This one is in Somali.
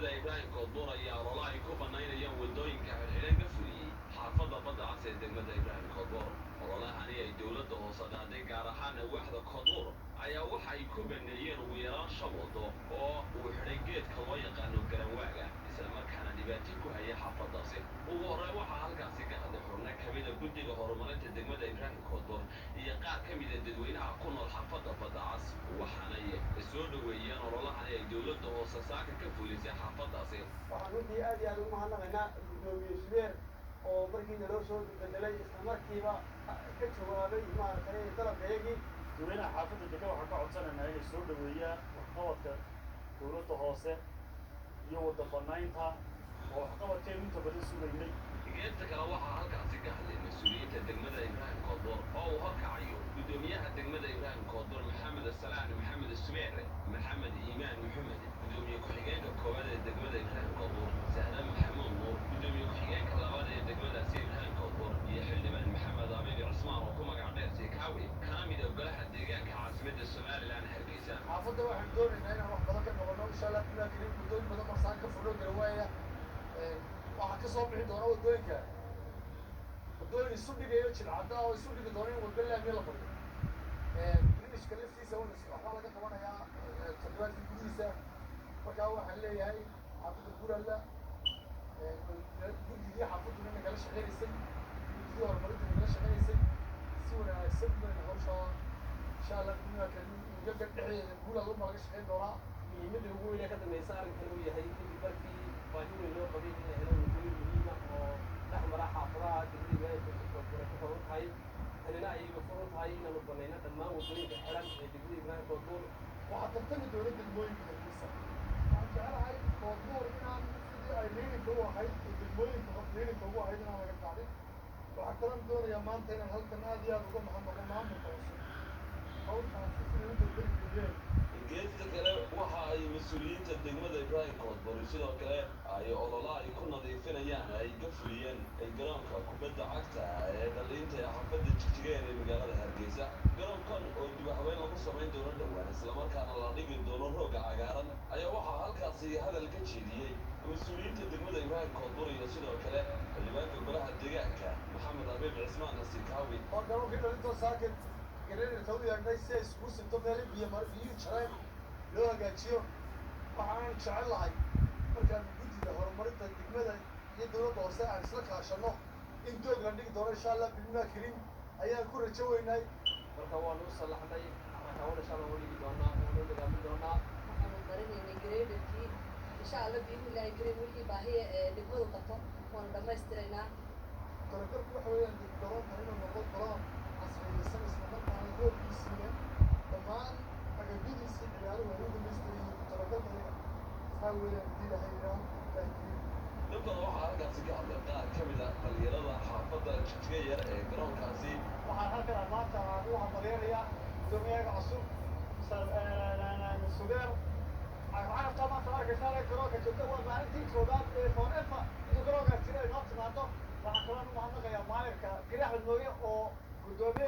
Degmada Ibraahim Koodbuur ayaa olole ay ku bannaynayaan waddooyinka xidhxidhan ka fuliyey xaafadda Badda Cas ee degmada Ibraahim Koodbuur. Ololahani ay dowladda hoose qaaday, gaar ahaana waaxda Koodbuur, ayaa waxa ay ku baneeyeen ugu yaraan shan waddo oo uu xidhay geedka loo yaqaano garanwaaga, islamarkaana dhibaato ku haya xaafaddaasi. Ugu horreyn waxaa halkaasi ka hadlay xubno ka mida guddiga horumarinta degmada Ibraahim Koodbuur iyo qaar ka mida dadweynaha ku nool xaafadda Badda Cas, waxaanay soo dhoweeyeen ololahani ay dowladda hoose saaka ka fulisay xaafaddaasi. Waxaan runtii aad iyo aad ugu mahadnaqaynaa guddoomiye Subeer oo markii naloo soo bedelay isla markiiba ka jawaabay maaragtay dalabkayagii. Dadweynaha xaafadda degan waxaan ka codsanaynaa inay soo dhoweeyaan waxqabadka dowladda hoose iyo wadda bannaynta oo waxqabadkeenu inta badan sugaynay. Geesta kale waxaa halkaasi ka hadlay mas-uuliyiinta degmada Ibraahim Koodbuur oo uu horkacayo guddoomiyaha degmada Ibraahim Koodbuur, Maxamed Salaan Maxamed Subeer, Maxamed Iimaan Maxamed, gudoomiye ku-xigeenka koowaad ee degmada Ibraahim Koodbuur, Sahre Maxamuud Nuur, gudoomiye ku-xigeenka labaad ee degmadaasi Ibraahim Koodbuur, iyo xildhibaan Maxamed Abiib Cismaan oo ku magac dheer Sikaawi, kana mid ah golaha deegaanka caasimadda Somaliland, Hargeysa. Xaafadda waxaan doonaynaa inaan wax badan ka qabanno, insha Allah billahi kariim. Waddooyin badan marsaan ka furno garawaaya. Waxaa ka soo bixi doona waddooyinka waddooyin isu dhigayo jilcadda oo isu dhigi doona in waddo laamiya la mariyo. Bridgeka laftiisa waxbaa laga qabanayaa toddobaadkii gudihiisa. Markaa waxaan leeyahay xaafadda Guralla, guddigii xaafadduna nagala shaqeynaysay, guddigii horumarinta nagala shaqeynaysay, si wanaagsan baynu hawshaa, insha Allah billahi kariim, muddada dhexdeeda guul baa laga shaqeyn doonaa. Muhiimadda ugu weyn ee ka dambaysa arrinkan uu yahay kadib markii baahi weyn loo qabay in la helo waddooyin muhiima oo dhex mara xaafadaha degmada Ibraahim Koodbuur ay ka kooban tahay. Tanina ayba furan tahay inaanu banayno dhammaan waddooyinka xiran ee degmada Ibraahim Koodbuur. Waxaa tartami doona degmooyinka Hargeysa. Waxaan jeclahay Koodbuur inaan sidii ay leadingka u ahayd oo degmooyinka leadingka ugu ahayd inaan laga qaadin. Waxaa kaloon doonayaa maanta inaan halkan aad iyo aad uga mahadnaqo maamulka cusub hawshaasi siday u dardargeliyeen. Geesta kale waxa ay mas-uuliyiinta degmada Ibraahim Koodbuur sidoo kale ay ololo ay ku nadiifinayaan ay ka fuliyeen ay garoonka kubadda cagta ee dhaliinta ee xaafadda Jigjigeer ee magaalada Hargeysa. Garoonkan oo dib habeyn lagu samayn doono dhowaan, islamarkaana la dhigi doono rooga cagaaran, ayaa waxaa halkaasi hadal ka jeediyey mas-uuliyiinta degmada Ibraahim Koodbuur iyo sidoo kale xildhibaanka golaha deegaanka, Maxamed Abiib Cismaan Sikaawi. Oo garoonkii dhalintoo saaka gareerta u yeedhnay si ay isugu sinto meel biyo biyuhu jareen loo hagaajiyo. Waxaanan jecel lahay markaan guddida horumarinta degmada iyo dowladda hoose aan isla kaashanno in doog la dhigi doono, insha Allah billahi kariim, ayaan ku rajo weynahay. Marka waanu u sallaxnay rakaawada, insha Allah dhigi doonaa oo loo nidaamin doonaa. Waxaanu marinaynay graderkii, insha Allah biidnillahi kariim. Wixii baahiya ee degmadu qabto waanu dhammaystiraynaa. Talagalku waxa weeyaan garoonkan inuu noqdo garoon casriyeysan, islamarkaana rooggiisiina dhammaan agabyadiisii ciyaaruhu ay u dhamaystiran yihiin. Talagalka saa weeyaan hadii Ilaahay yidhaaho billahi kariim. Dhankooda waxaa halkaasi ka hadlay qaar ka mid a dhalinyarada xaafadda Jigjiga Yar ee garoonkaasi. Waxaan halkan maanta aan u hambaleynayaa guddoomiyaha cusub, Subeer. Cagafcagafta maanta arkaysaa garoonka joogta waa maalintii koowaad ee forever intuu garoonkaas jira ay noo timaado. Waxaan kaloo u mahadnaqayaa maayarka Gari Axmed Mooge oo guddoomiye